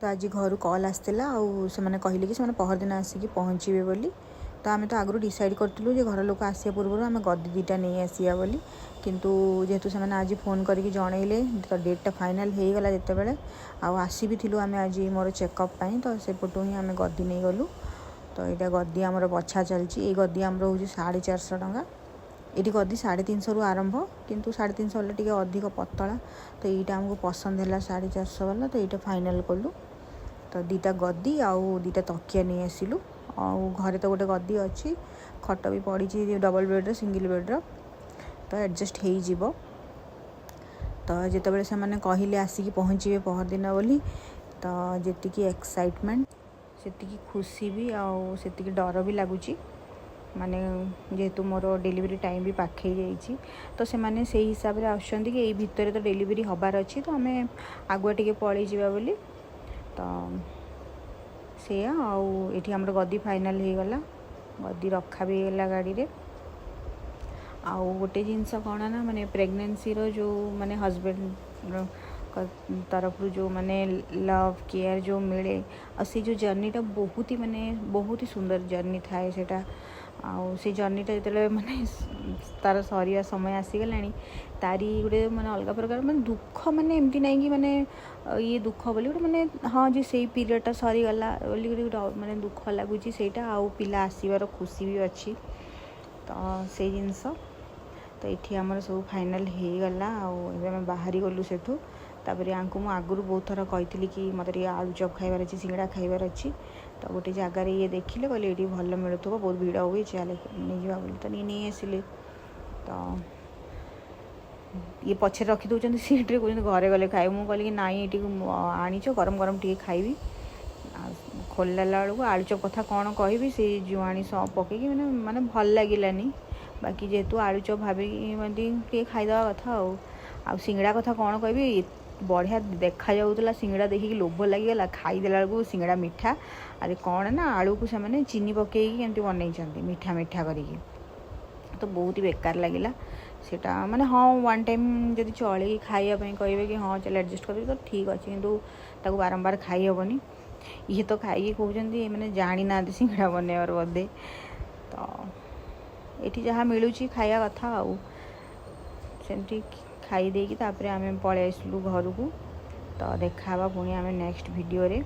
ତ ଆଜି ଘରୁ କଲ୍ ଆସିଥିଲା ଆଉ ସେମାନେ କହିଲେ କି ସେମାନେ ପହରଦିନ ଆସିକି ପହଞ୍ଚିବେ ବୋଲି। ତ ଆମେ ତ ଆଗରୁ ଡିସାଇଡ଼୍ କରିଥିଲୁ ଯେ ଘର ଲୋକ ଆସିବା ପୂର୍ବରୁ ଆମେ ଗଦି 2ଟା ନେଇ ଆସିବା ବୋଲି। କିନ୍ତୁ ଯେହେତୁ ସେମାନେ ଆଜି ଫୋନ୍ କରିକି ଜଣେଇଲେ, ତ ଡେଟ୍ଟା ଫାଇନାଲ୍ ହେଇଗଲା ଯେତେବେଳେ, ଆଉ ଆସିବି ଥିଲୁ ଆମେ ଆଜି ମୋର ଚେକଅପ୍ ପାଇଁ, ତ ସେପଟୁ ହିଁ ଆମେ ଗଦି ନେଇଗଲୁ। ତ ଏଇଟା ଗଦି ଆମର ବଛା ଚାଲିଛି। ଏଇ ଗଦି ଆମର ହେଉଛି 450 ଟଙ୍କା। ଏଇଠି ଗଦି 350ରୁ ଆରମ୍ଭ, କିନ୍ତୁ 350 ବାଲା ଟିକେ ଅଧିକ ପତଳା। ତ ଏଇଟା ଆମକୁ ପସନ୍ଦ ହେଲା 450 ବାଲା, ତ ଏଇଟା ଫାଇନାଲ୍ କଲୁ। ତ 2ଟା ଗଦି ଆଉ 2ଟା ତକିଆ ନେଇ ଆସିଲୁ। ଆଉ ଘରେ ତ ଗୋଟେ ଗଦି ଅଛି, ଖଟ ବି ପଡ଼ିଛି ଡବଲ୍ ବେଡ଼୍ର, ସିଙ୍ଗିଲ୍ ବେଡ଼୍ର, ତ ଆଡ଼ଜଷ୍ଟ ହେଇଯିବ। ତ ଯେତେବେଳେ ସେମାନେ କହିଲେ ଆସିକି ପହଞ୍ଚିବେ ପହରଦିନ ବୋଲି, ତ ଯେତିକି ଏକ୍ସାଇଟମେଣ୍ଟ ସେତିକି ଖୁସି ବି ଆଉ ସେତିକି ଡର ବି ଲାଗୁଛି। ମାନେ ଯେହେତୁ ମୋର ଡେଲିଭରି ଟାଇମ୍ ବି ପାଖେଇ ଯାଇଛି, ତ ସେମାନେ ସେଇ ହିସାବରେ ଆସୁଛନ୍ତି କି ଏଇ ଭିତରେ ତ ଡେଲିଭରି ହେବାର ଅଛି, ତ ଆମେ ଆଗୁଆ ଟିକେ ପଳେଇ ଯିବା ବୋଲି। ତ ସେଇଆ। ଆଉ ଏଠି ଆମର ଗଦି ଫାଇନାଲ୍ ହେଇଗଲା, ଗଦି ରଖା ବି ହେଇଗଲା ଗାଡ଼ିରେ। ଆଉ ଗୋଟେ ଜିନିଷ କ'ଣ ନା, ମାନେ ପ୍ରେଗନେନ୍ସିର ଯେଉଁ ମାନେ ହଜବେଣ୍ଡ ତରଫରୁ ଯେଉଁ ମାନେ ଲଭ୍, କେୟାର ଯେଉଁ ମିଳେ, ଆଉ ସେ ଯେଉଁ ଜର୍ଣ୍ଣିଟା ବହୁତ ହି ମାନେ ବହୁତ ହି ସୁନ୍ଦର ଜର୍ଣ୍ଣି ଥାଏ ସେଇଟା। ଆଉ ସେ ଜର୍ଣ୍ଣିଟା ଯେତେବେଳେ ମାନେ ତା'ର ସରିବା ସମୟ ଆସିଗଲାଣି, ତାରି ଗୋଟେ ମାନେ ଅଲଗା ପ୍ରକାର ମାନେ ଦୁଃଖ। ମାନେ ଏମିତି ନାହିଁ କି ମାନେ ଇଏ ଦୁଃଖ ବୋଲି ଗୋଟେ, ମାନେ ହଁ ଯେ ସେଇ ପିରିୟଡ଼ଟା ସରିଗଲା ବୋଲି ଗୋଟେ ମାନେ ଦୁଃଖ ଲାଗୁଛି ସେଇଟା। ଆଉ ପିଲା ଆସିବାର ଖୁସି ବି ଅଛି, ତ ସେଇ ଜିନିଷ। ତ ଏଠି ଆମର ସବୁ ଫାଇନାଲ୍ ହେଇଗଲା ଆଉ ଏବେ ଆମେ ବାହାରି ଗଲୁ ସେଠୁ। ତାପରେ ୟାଙ୍କୁ ମୁଁ ଆଗରୁ ବହୁତ ଥର କହିଥିଲି କି ମୋତେ ଟିକେ ଆଳୁ ଚପ୍ ଖାଇବାର ଅଛି, ସିଙ୍ଗଡ଼ା ଖାଇବାର ଅଛି। ତ ଗୋଟେ ଜାଗାରେ ଇଏ ଦେଖିଲେ, କହିଲେ ଏଇଠି ଭଲ ମିଳୁଥିବ, ବହୁତ ଭିଡ଼ ହୁଏ, ଚାଲେ ନେଇଯିବା ବୋଲି। ତ ନେଇ ଆସିଲେ। ତ ଇଏ ପଛରେ ରଖିଦେଉଛନ୍ତି ସିଟ୍ରେ, କହୁଛନ୍ତି ଘରେ ଗଲେ ଖାଇବୁ। ମୁଁ କହିଲି କି ନାଇଁ, ଏଇଠି ଆଣିଛ, ଗରମ ଗରମ ଟିକେ ଖାଇବି। ଆଉ ଖୋଲିଲା ବେଳକୁ ଆଳୁଚପ୍ କଥା କ'ଣ କହିବି, ସେଇ ଜୁଆଣି ପକେଇକି ମାନେ ମାନେ ଭଲ ଲାଗିଲାନି। ବାକି ଯେହେତୁ ଆଳୁଚପ୍ ଭାବିକି ଏମିତି ଟିକେ ଖାଇଦେବା କଥା। ଆଉ ଆଉ ସିଙ୍ଗଡ଼ା କଥା କ'ଣ କହିବି, ବଢ଼ିଆ ଦେଖାଯାଉଥିଲା ସିଙ୍ଗଡ଼ା, ଦେଖିକି ଲୋଭ ଲାଗିଗଲା। ଖାଇଦେଲା ବେଳକୁ ସିଙ୍ଗଡ଼ା ମିଠା। ଆରେ କ'ଣ ନା ଆଳୁକୁ ସେମାନେ ଚିନି ପକେଇକି କେମିତି ବନେଇଛନ୍ତି ମିଠା ମିଠା କରିକି, ତ ବହୁତ ହି ବେକାର ଲାଗିଲା ସେଇଟା। ମାନେ ହଁ, ୱାନ୍ ଟାଇମ୍ ଯଦି ଚଳେଇକି ଖାଇବା ପାଇଁ କହିବେ କି ହଁ ଚାଲ ଆଡ଼ଜଷ୍ଟ କରିବି, ତ ଠିକ୍ ଅଛି, କିନ୍ତୁ ତାକୁ ବାରମ୍ବାର ଖାଇ ହେବନି। ଇଏ ତ ଖାଇକି କହୁଛନ୍ତି ଏମାନେ ଜାଣିନାହାନ୍ତି ସିଙ୍ଗଡ଼ା ବନେଇବାର ବୋଧେ। ତ ଏଠି ଯାହା ମିଳୁଛି ଖାଇବା କଥା, ଆଉ ସେମିତି ଖାଇ ଦେଇକି ତାପରେ ଆମେ ପଳେଇ ଆସିଲୁ ଘରକୁ। ତ ଦେଖା ହେବା ପୁଣି ଆମେ ନେକ୍ସଟ ଭିଡ଼ିଓରେ।